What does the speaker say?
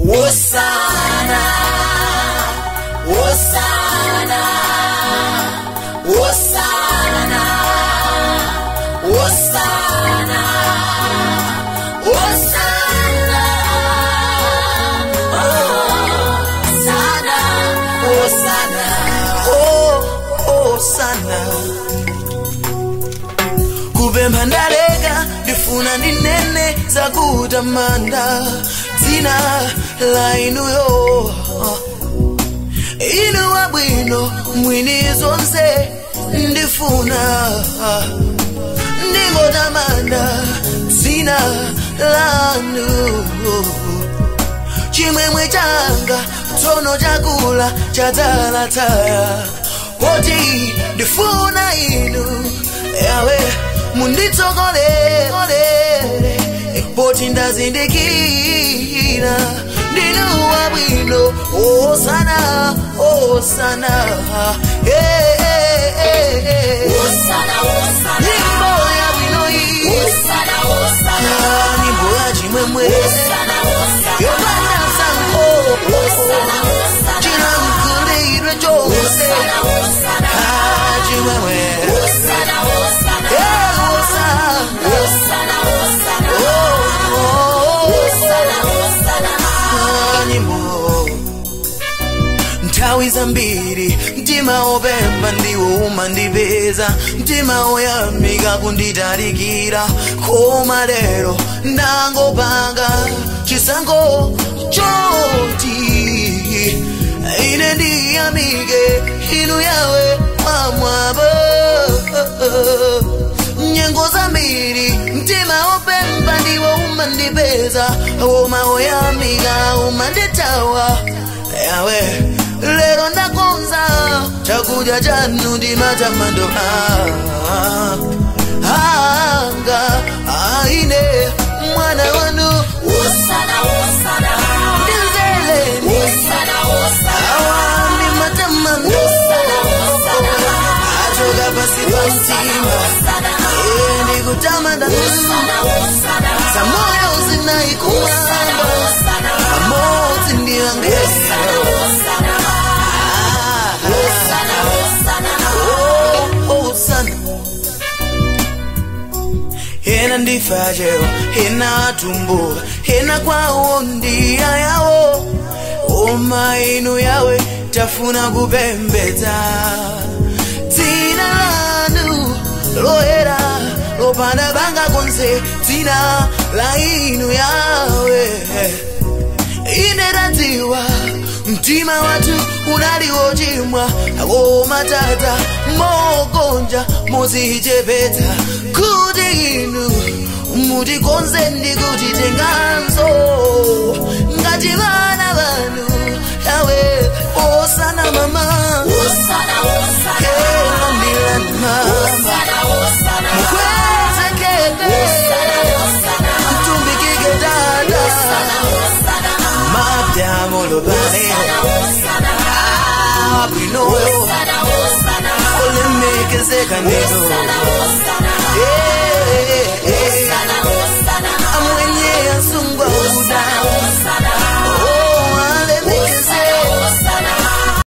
Hosana, Hosana, Hosana, Hosana, Hosana, Hosana, Hosana, oh, Hosana. Kupempha ndaleka ndifuna ndinene zakutamanda dzina la inuyo, inu wabwino mwini zonse ndifuna ndingotamanda dzina lanu. Chimwemwe changa tsono chakula chadzalataya poti ndifuna inu yawe munditsogolere poti ndazindikira ndinu wabwino. Hosana, Hosana, eh, eh, eh, eh. Hosana, Hosana, nyimbo yabwino iyi, Hosana, Hosana, nyimbo ya chimwemwe Hosana, Hosana, yopanda msankho, Hosana, Hosana, chilankhulidwe chonse, Hosana, Hosana, chimwemwe, Hosana, Hosana, eh, Hosana, Hosana, Hosana, oh, oh, oh. Hosana, Hosana. Nyimbo nthawi zambiri mtima opempha ndiwo umandipeza, mtima oyamika kunditalikira, koma lero ndangopanga chisankho choti ine ndiyamike inu yawe wamwamba. Nyengo zambiri mtima opempha ndiwo umandipeza, koma oyamika umanditawa yawe. Lero ndakonza chakudya chanu ndi matamando anga aine mwana wanu. Hosana, Hosana, ndimvereni Hosana, Hosana, awa ndi matamando Hosana, Hosana, achoka pasi pa mtima, Hosana, iye ndikutamanda Hosana, Hosana, zamoyo zinaikumwamba Hosana, amodzi ndiyange. Hosana, Hosana, Hosana, Hosana. Hosana. Ena ndifajewa, ena atumbuka, ena kwawo ndiya yawo, oma inu yawe tafuna kupembedza dzina lanu loyera lopanda banga konse, dzina la inu yawe. Ine ndadziwa mtima wathu unali wochimwa, koma tata mogonja muzichepetsa kuti inu mutikonze ndi kutitenganso ngati vana vanu yawe. Hosana mama, Hosana, Hosana, elandilani mama, Hosana, Hosana, mukwezekebe Hosana, Hosana, mtumbikike dada Hosana, Hosana, mapyamolobane Hosana, Hosana, abwinoyo Hosana, Hosana, olemekezeka ndino. Hosana, Hosana.